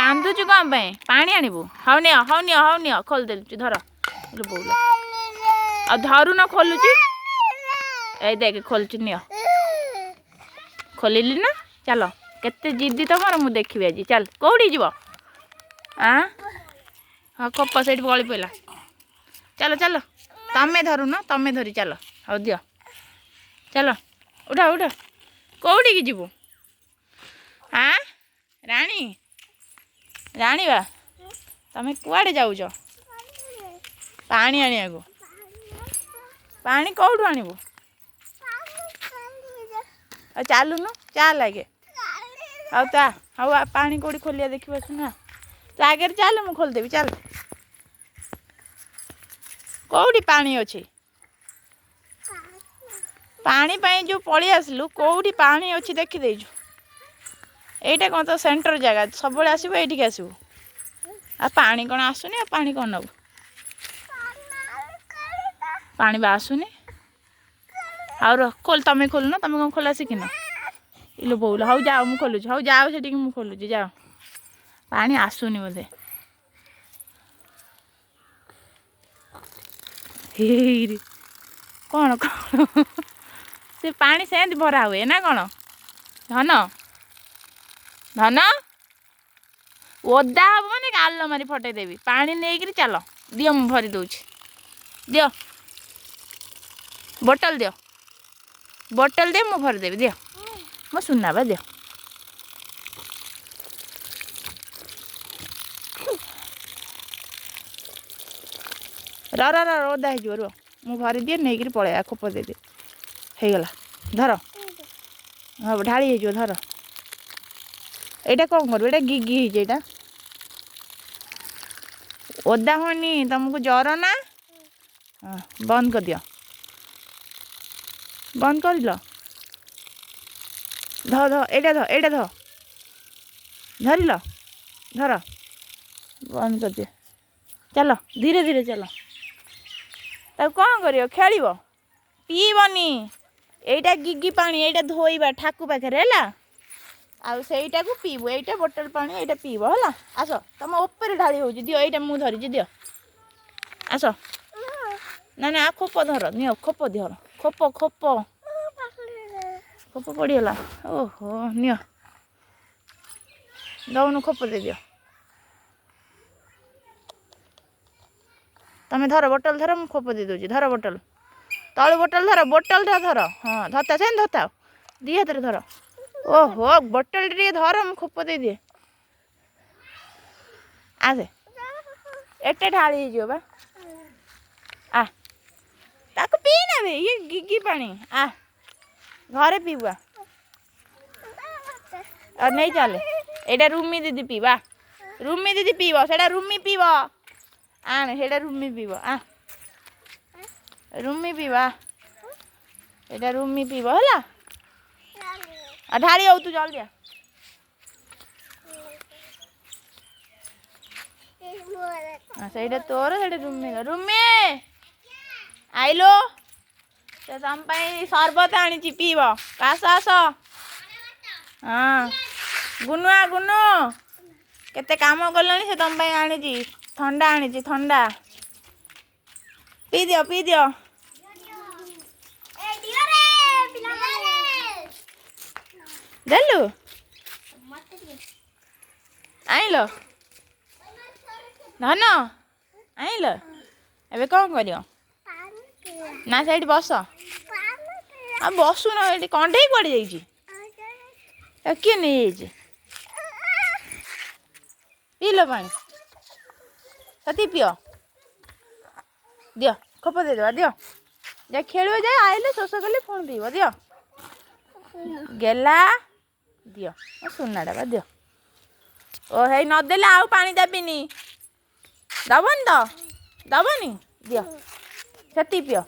କାନ୍ଦୁଛୁ କ'ଣ ପାଇଁ? ପାଣି ଆଣିବୁ? ହଉ ନିଅ, ହଉ ନିଅ, ହଉ ନିଅ, ଖୋଲିଦେଲୁଛି, ଧର। ବୋଉଲ ଆଉ ଧରୁନ, ଖୋଲୁଛି। ଏଇ ଦେଖେ, ଖୋଲୁଛି, ନିଅ। ଖୋଲିଲି ନା? ଚାଲ। କେତେ ଜିଦ୍ଦି ତମର ମୁଁ ଦେଖିବି ଆଜି। ଚାଲ, କୋଉଠି ଯିବ? ଆଁ, ହଁ, ଖୋପ ସେଇଠି ଗଳି ପଡ଼ିଲା। ଚାଲ ଚାଲ, ତମେ ଧରୁନ, ତମେ ଧରି ଚାଲ। ହଉ ଦିଅ, ଚାଲ, ଉଠ ଉଠ। କୋଉଠିକି ଯିବୁ? ଆଁ ରାଣୀ, ରାଣୀ ବା, ତମେ କୁଆଡ଼େ ଯାଉଛ? ପାଣି ଆଣିବାକୁ। ପାଣି କୋଉଠୁ ଆଣିବୁ? ଆଉ ଚାଲୁନୁ, ଚାଲ ଆଗେ। ଆଉ ତା ହଉ, ପାଣି କୋଉଠି ଖୋଲିବା ଦେଖିବା। ଶୁଣ, ତୁ ଆଗରେ ଚାଲ, ମୁଁ ଖୋଲିଦେବି, ଚାଲ। କୋଉଠି ପାଣି ଅଛି? ପାଣି ପାଇଁ ଯେଉଁ ପଳେଇ ଆସିଲୁ, କୋଉଠି ପାଣି ଅଛି ଦେଖିଦେଇଛୁ? ଏଇଟା କ'ଣ ତ ସେଣ୍ଟର ଜାଗା, ସବୁବେଳେ ଆସିବୁ, ଏଇଠିକି ଆସିବୁ। ଆଉ ପାଣି କ'ଣ ଆସୁନି? ଆଉ ପାଣି କ'ଣ ନେବୁ? ପାଣି ବା ଆସୁନି। ଆଉ ର, ଖୋଲ, ତମେ ଖୋଲୁନ। ତମେ କ'ଣ ଖୋଲା ଶିଖିନ? ଇଲୋ ବୋଉଲ। ହଉ ଯାଅ, ମୁଁ ଖୋଲୁଛି। ହଉ ଯାଅ ସେଠିକି, ମୁଁ ଖୋଲୁଛି, ଯାଅ। ପାଣି ଆସୁନି ବୋଧେ। ହେଇରେ, କ'ଣ କ'ଣ ସେ ପାଣି ସେମିତି ଭରା ହୁଏ ନା କ'ଣ? ଧନ, ଧନ, ଓଦା ହବ ମାନେ ଗାଲ ମାରି ଫଟେଇ ଦେବି। ପାଣି ନେଇକିରି ଚାଲ। ଦିଅ, ମୁଁ ଭରି ଦେଉଛି, ଦିଅ ବୋଟଲ, ଦିଅ ବୋଟଲ, ଦିଅ, ମୁଁ ଭରିଦେବି, ଦିଅ। ମୋ ସୁନା ବା, ଦିଅ। ର ର ର, ଓଦା ହେଇଯିବ, ରୁହ, ମୁଁ ଭରିଦିଏ, ନେଇକିରି ପଳେଇବା। ଖୋପ ଦେଇଦିଏ, ହେଇଗଲା, ଧର। ହଁ, ଢାଳି ହେଇଯିବ, ଧର। ଏଇଟା କ'ଣ କରିବୁ? ଏଇଟା ଗିଗି ହେଇଛି, ଏଇଟା ଓଦା ହଉନି। ତମକୁ ଜ୍ୱର ନା? ହଁ, ବନ୍ଦ କରିଦିଅ। ବନ୍ଦ କରିଲ? ଧ ଧ, ଏଇଟା ଧ, ଏଇଟା ଧ, ଧରିଲ? ଧର, ବନ୍ଦ କରିଦିଅ। ଚାଲ, ଧୀରେ ଧୀରେ ଚାଲ। ତାକୁ କ'ଣ କରିବ? ଖେଳିବ, ପିଇବନି। ଏଇଟା ଗିଗି ପାଣି, ଏଇଟା ଧୋଇବା ଠାକୁ ପାଖରେ, ହେଲା? ଆଉ ସେଇଟାକୁ ପିଇବୁ। ଏଇଟା ବୋଟଲ ପାଣି, ଏଇଟା ପିଇବ, ହେଲା? ଆସ, ତମ ଉପରେ ଢାଳି ହେଉଛି, ଦିଅ, ଏଇଟା ମୁଁ ଧରିଛି, ଦିଅ। ଆସ। ନା ନା, ଖୋପ ଧର, ନିଅ ଖୋପ, ଧର ଖୋପ, ଖୋପ, ଖୋପ ପଡ଼ିଗଲା। ଓହୋ, ନିଅ, ଦଉନୁ, ଖୋପ ଦେଇଦିଅ। ତମେ ଧର ବୋଟଲ, ଧର, ମୁଁ ଖୋପ ଦେଇଦେଉଛି। ଧର ବୋଟଲ, ତଳୁ ବୋଟଲ ଧର, ବୋଟଲଟା ଧର। ହଁ, ଧରତା, ସେମିତି ଧରତା, ଦି ହାତରେ ଧର। ଓହୋ, ବୋଟଲଟା ଟିକେ ଧର, ମୁଁ ଖୋପ ଦେଇଦିଏ। ଆସେ, ଏତେ ଢାଳି ହେଇଯିବ ବା। ଆ, ତାକୁ ପିଇନା ବେ, ଇଏ ଗିଗି ପାଣି। ଆ, ଘରେ ପିଇବୁ। ଆଉ ନେଇ ଚାଲେ। ଏଇଟା ରୁମି ଦିଦି ପିଇବା, ରୁମି ଦିଦି ପିଇବ ସେଇଟା, ରୁମି ପିଇବ। ଆଣେ, ସେଇଟା ରୁମି ପିଇବ। ଆ, ରୁମି ପିଇବା, ଏଇଟା ରୁମି ପିଇବ, ହେଲା? ଆଉ ଢାଳି ହଉ, ତୁ ଜଲ୍ଦି ଆ। ସେଇଟା ତୋର, ସେଇଟା ରୁମିର। ରୁମି, ଆଇଲୋ, ସେ ତମ ପାଇଁ ସରବତ ଆଣିଛି, ପିଇବ। ଆସ ଆସ। ହଁ ଗୁନୁଆ, ଗୁନୁ କେତେ କାମ କଲାଣି, ସେ ତମ ପାଇଁ ଆଣିଛି, ଥଣ୍ଡା ଆଣିଛି, ଥଣ୍ଡା ପିଇ ଦିଅ, ପିଇ ଦିଅ। ଦେଲୁ, ଆଣିଲ ଧନ, ଆଣିଲ, ଏବେ କ'ଣ କରିବ? ନା, ସେଇଠି ବସ। ଆଉ ବସୁନ ଏଠି। କଣ୍ଢେଇ କୁଆଡ଼େ ଯାଇଛି? କିଏ ନେଇଯାଇଛି? ପିଇଲ ପାଣି? ସତୀ, ପିଅ, ଦିଅ, ଖୋପ ଦେଇଦେବା, ଦିଅ। ଯା ଖେଳିବ, ଯାଇ ଆଇଲେ ଶୋଷ କଲେ ପୁଣି ପିଇବ। ଦିଅ ଗେଲା, ଦିଅ ସୁନାଟା ବା, ଦିଅ। ଓ ହେଇ, ନଦେଲେ ଆଉ ପାଣି ଦେବିନି। ଦବନି ତ? ଦବନି? ଦିଅ, ସେତିକି ପିଅ।